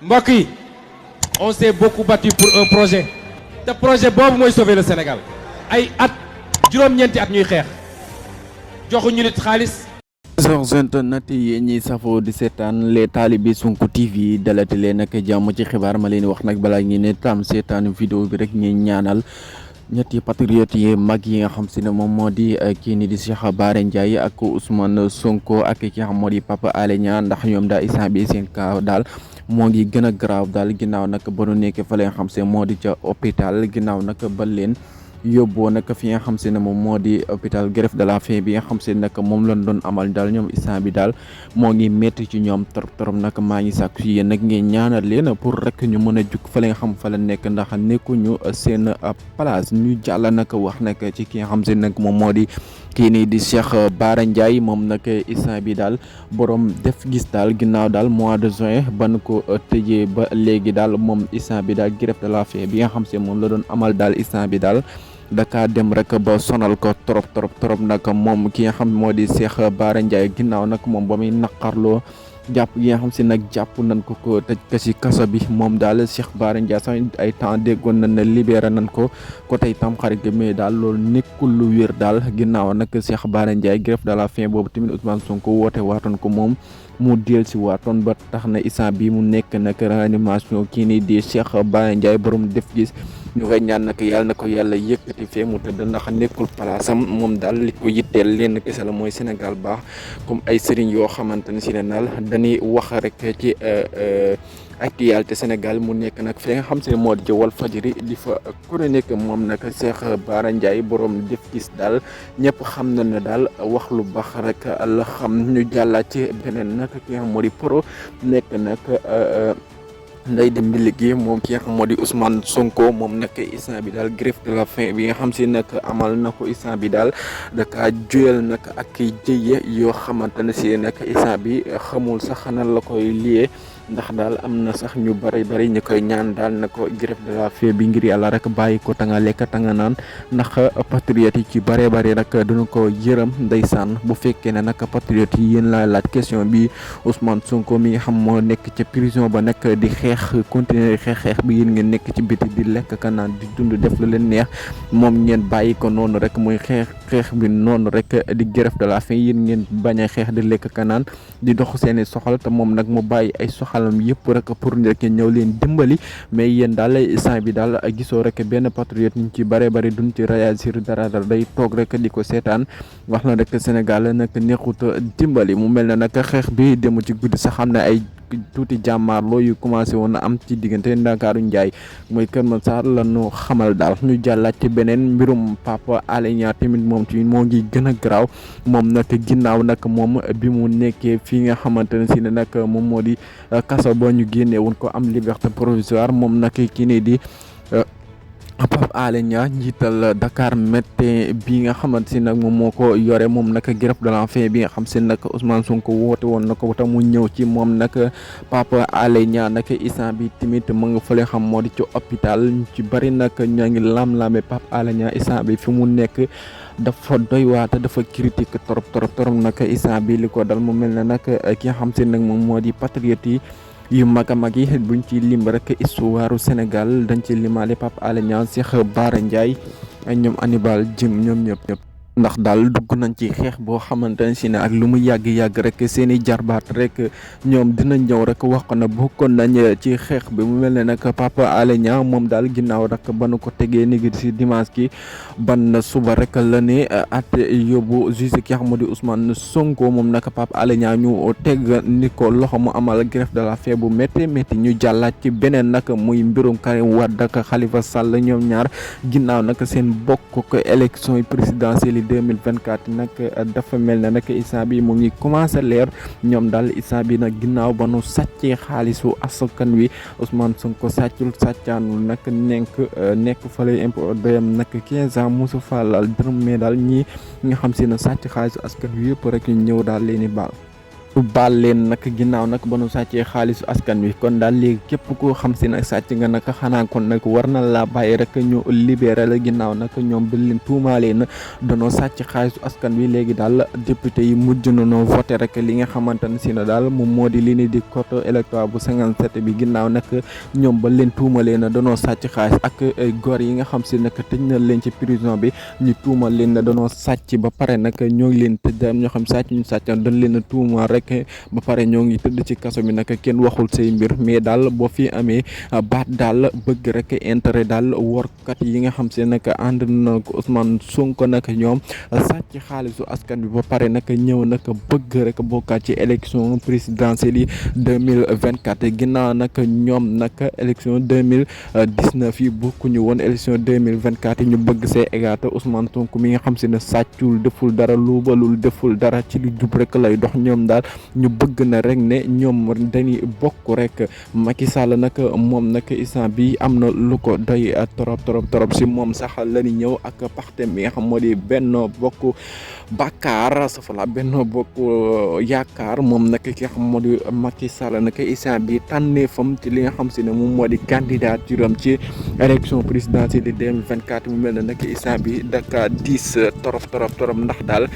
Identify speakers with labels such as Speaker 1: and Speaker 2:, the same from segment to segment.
Speaker 1: mbokk yi on s'est beaucoup battu pour un projet te projet boobu mooy sauver le Sénégal ay at juróom-ñeenti at ñuy xeex joxuñu nit xaalis.
Speaker 2: chers internautes yi ñuy safoo di seetaan les talibé Sonko TV dalati leen nag jàmm ci xibaar ma leen wax nag balaa ngeen ne tam seetaan vidéo bi rek ñuy ñaanal ñetti patriotes yi mag yi nga xam si ne moom moo di kii ni di Cheikh Bara Ndiaye ak Ousmane Sonko ak ki nga xam moo di Pape Alé Niang ndax ñoom daal instant bi seen cas daal moo ngi gën a grave daal ginnaaw nag ba nu nekkee fa leen xam se moo di ca hôpital ginnaaw nag ba leen yóbboo nag fi nga xam se ne moom moo di hôpital greffe de la faim bi nga xam se nag moom lañ doon amal daal ñoom instant bi daal moo ngi métti ci ñoom trop nag maa ngi sàkku ci yéen nag ngeen ñaanal leen pour rek ñu mën a jug fa la nga xam fa la nekk ndax nekkuñu seen place ñu jàll nag wax nag ci ki nga xam se nag moom moo di kii nii di Cheikh Bara Ndiaye moom nag instant bi daal borom def gis daal ginnaaw daal mois de juin ban ko tëjee ba léegi daal moom instant bi daal greffe de la faim bi nga xam se moom la doon amal daal instant bi daal daka dem rek ba sonal ko trop nag moom ki nga xam moo di Cheikh Bara Ndiaye ginnaaw nag moom ba muy naqarloo jàpp yi nga xam si nag jàpp nañ ko tëj ko si kaso bi moom daal Cheikh Bara Ndiaye sax ay temps déggoon nañ ne libéré nañ ko tey tam xarit gi mais daal loolu nekkul lu wér daal ginnaaw nag Cheikh Bara Ndiaye greffe de la faim boobu tamit Ousmane Sonko woote waatoon ko moom mu del si waatoon ba tax na instant bi mu nekk nag réanimation kii nii di Cheikh Bara Ndiaye borom def gis ñu koy ñaan nag yàlla na ko yàlla yëkkati fee mu tëdd ndax nekkul palaasam moom daal li ko yitteel lenn kese la mooy Sénégal baax comme ay sëriñ yoo xamante ne si ne naal dañuy wax rek ci actualité Sénégal mu nekk nag fi nga xam se moo di ci Walfadjri di fa chronique moom nag Cheikh Bara Ndiaye borom def gis daal ñëpp xam na ne daal wax lu baax rek la xam ñu jàllaat ci beneen nag ki nga xam moo di pro nekk nag nday di mbill gi moom ki nga xam moo di Ousmane Sonko moom nag instant bi daal greffe de la faim bi nga xam si nag amal na ko instant bi daal daka juyal nag ak jëye yoo xamante ne si nag instant bi xamul sax nan la koy liyee ndax daal am na sax ñu bari ñu koy ñaan daal na ko greffe de la faim bi ngir yàlla rek bàyyi ko ta nga lekk ta nga naan ndax patriote yi ci bari nag duñu ko yërëm ndeysaan bu fekkee ne nag patriote yi yéen laa laaj question bi Ousmane Sonko mi nga xam moo nekk ca prison ba nag di xeex continuer xeex bi yéen ngeen nekk ci biti di lekk ka naan di dund def lu leen neex moom ngeen bàyyi ko noonu rek muy xeex bi noonu rek di greffe de la faim yéen ngeen bañ a xeex di lekk ka naan di dox seeni soxal te moom nag mu bàyyi ay soxalam yëpp rek pour rek ñëw leen dimbali mais yéen daal instant bi daal gisoo rek benn patriote ñu ci bari duñ ci réagir dara day toog rek di ko seetaan wax na rek Sénégal nag neexut dimbali mu mel na nag xeex bi dem ci guddi sax xam ne ay tuuti jàmmaarloo yu commencé woon na am ci diggante Ndakaaru Njaay mooy Kër Massar la ñu xamal daal ñu jàllaat ci beneen mbirum Pape Alé Niang tamit moom ci moo ngi gën a garaaw moom nag ginnaaw nag moom bi mu nekkee fii nga xamante ne si ne nag moom moo di kaso ba ñu génnee woon ko am liberté provisoire moom nag kii nii di Pape Alé Niang njiital Dakar Matin bi nga xamante si nag moom moo ko yore moom nag greffe de la faim bi nga xam si nag Ousmane Sonko woote woon na ko te mu ñëw ci moom nag Pape Alé Niang nag instant bi tamit mu nga fële xam moo di ci hôpital ñu ci bari nag ñaa ngi lam-lame Pape Alé Niang instant bi fi mu nekk dafa doy waate dafa critique trop nag instant bi li ko dal mu mel ne nag ki nga xam si nag moom moo di patriote yu mag a mag yi buñ ci lim rek histoire Sénégal dañ ci limaale Pape Alé Niang Cheikh Bara Ndiaye ak ñoom Hannibal Djim ñoom ñëpp ndax daal dugg nañ ci xeex boo xamante ne si ne ak lu mu yàgg rek seen i jarbaat rek ñoom dinañ ñëw rek wax ko na bokkoon nañ ci xeex bi mu mel ne nag Pape Alé Niang moom daal ginnaaw rek ba nu ko tegee nigi si dimanche ki ban suba rek la ne at yóbbu juge ki xam moo di Ousmane Sonko moom nag Pape Alé Niang ñu teg ni ko loxo mu amal greffe de la faim bu métti ñu jàllaat ci beneen nag muy mbirum Karim Wade ak Khalifa Sall ñoom ñaar ginnaaw nag seen bokk ko élection présidentielle 2024 nag dafa mel ne nag instant bi mu ngi commencé leer ñoom daal instant bi nag ginnaaw ba nu sàccee xaalisu askan wi Ousmane Sonko sàccaanul nag nekk fële impôt doyam nag 15 ans mosu fa laal dërëm mais daal ñi nga xam si ne sàcc xaalisu askan wi yëpp rek ñu ñëw daal leen i baal baal leen nag ginnaaw nag ba nu sàccee xaalisu askan wi kon daal léegi képp koo xam si nag sàcc nga nag xanaa kon nag war na laa bàyyi rek ñu libéré la ginnaaw nag ñoom ba leen tuumaalee na danoo sàcc xaalisu askan wi léegi daal député yi mujj nañoo voté rek li nga xamante ne si na daal moom moo di li ni di code électoral bu 57 bi ginnaaw nag ñoom ba leen tuumalee na danoo sàcc xaalis ak góor yi nga xam si nag tëj na leen ci prison bi ñu tuumal leen na danoo sàcc ba pare nag ñoo ngi leen tëj daal ñoo xam sàcc ñu sàcc dañ leen a tuumal rek ba pare ñoo ngi tëdd ci kaso bi nag kenn waxul say mbir mais daal boo fi amee baat daal bëgg rek intérêt daal workat yi nga xam se nag ànd na ko Ousmane Sonko nag ñoom sàcc xaalisu askan bi ba pare nag ñëw nag bëgg rek bokkaat ci élection présidentielle yi 2024 ginnaaw nag ñoom nag élection 2019 yi bokkuñu woon élection 2024 yi ñu bëgg see égaata Ousmane Sonko mi nga xam se ne sàccul deful dara luubalul deful dara ci lu jub rek lay dox ñoom daal ñu bëgg na rek ne ñoom dañuy bokk rek Macky Sall nag moom nag instant bi am na lu ko doy trop si moom sax la ñu ñëw ak partem bi nga xam moo di Benno Bokk Yaakaar safala Benno Bokk Yaakaar moom nag ki nga xam moo di Macky Sall nag instant bi tànneefam ci li nga xam si ne moom moo di candidature am ci élection présidentielle 2024 mu mel ne nag instant bi daka 10 trop ndax daal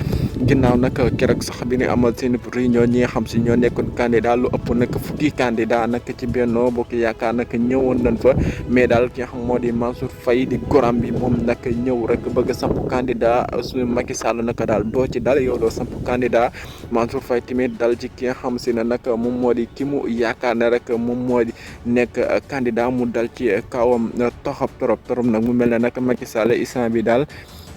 Speaker 2: ginnaaw nag keroog sax bi ñu amal seen réunion ñi nga xam si ñoo nekkoon candidat lu ëpp nag fukki candidat nag ci Benno Bokk Yaakaar nag ñëwoon nañ fa mais daal ki nga xam moo di Mansour Faye di goram bi moom nag ñëw rek bëgg samp candidat su Macky Sall nag daal doo ci dal yow doo samp candidat Mansour Faye tamit dal ci ki nga xam si ne nag moom moo di ki mu yaakaar ne rek moom moo di nekk candidat mu dal ci kawam toxab trop nag mu mel ne nag Macky Sall instant bi daal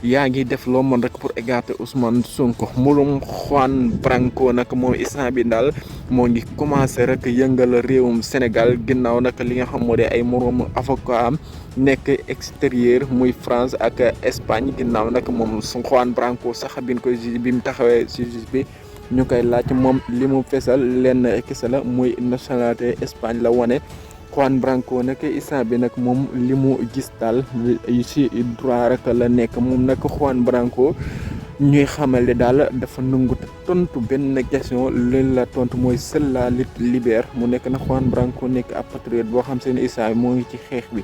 Speaker 2: yaa ngi def loo mën rek pour écarter Ousmane Sonko mulum Juan Branco nag moom instant bi daal moo ngi commencé rek yëngal réewum Sénégal ginnaaw nag li nga xam moo di ay moroom avocat am nekk extérieur muy France ak Espagne ginnaaw nag moom Juan Branco sax biñ koy juge bi mu taxawee si juge bi ñu koy laaj moom li mu fesal lenn kese la muy nationalité Espagne la wane. Juan Branco nag instant bi nag moom li mu gis daal ci droit rek la nekk moom nag Juan Branco ñuy xamale daal dafa nangu tontu benn question leen la tontu mooy seule la lutte libère mu nekk na Juan Branco nekk ab patriote boo xam seen instant bi moo ngi ci xeex bi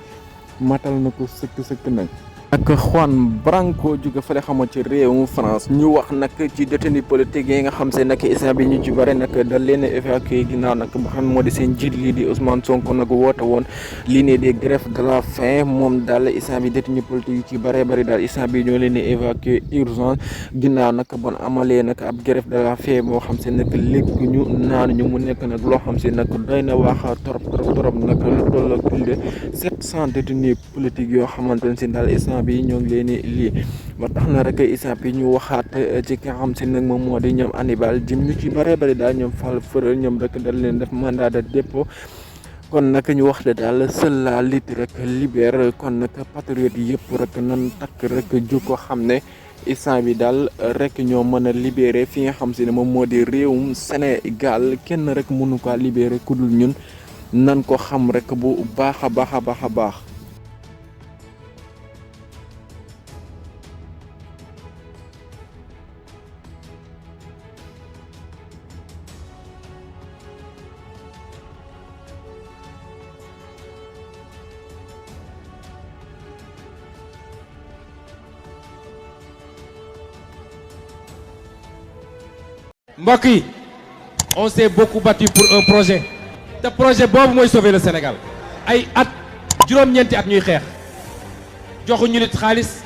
Speaker 2: matal na ko sëkk nag. ak Juan Branco jóge fële xamoo ci réewum France ñu wax nag ci détenu politique yi nga xam se nag instant bi ñu ci bare nag da leen évacué ginnaaw nag ba xam moo di seen jiit lii di Ousmane Sonko nag woote woon lii ne des grèves de la faim moom daal instant bi détenu politique yi ci bare bari daal instant bi ñoo leen évacué urgence ginnaaw nag bon amalee nag ab grève de la faim boo xam se nag léegi ñu naanuñu mu nekk nag loo xam se nag doy na wax trop nag lu toll ak plus de 700 détenus politiques yoo xamante ne si daal bi ñoo ngi leen lii ba tax na rek instant bi ñu waxaat ci ki nga xam si nag moom moo di ñoom Hannibal Djim ñu ci bare bari daal ñoom Fall Fëral ñoom rek dal leen def mandat de dépôt kon nag ñu wax de daal seule la lutte rek libère kon nag patriote yëpp rek nan takk rek ju ko xam ne instant bi daal rek ñoo mën a libéré fi nga xam si ne moom moo di réewum Sénégal kenn rek mënu ko libéré ku dul ñun nan ko xam rek bu baax a baax.
Speaker 1: mbokk yi on s'est beaucoup battu pour un projet te projet boobu mooy sauver le Sénégal ay at juróom-ñeenti at ñuy xeex joxuñu nit xaalis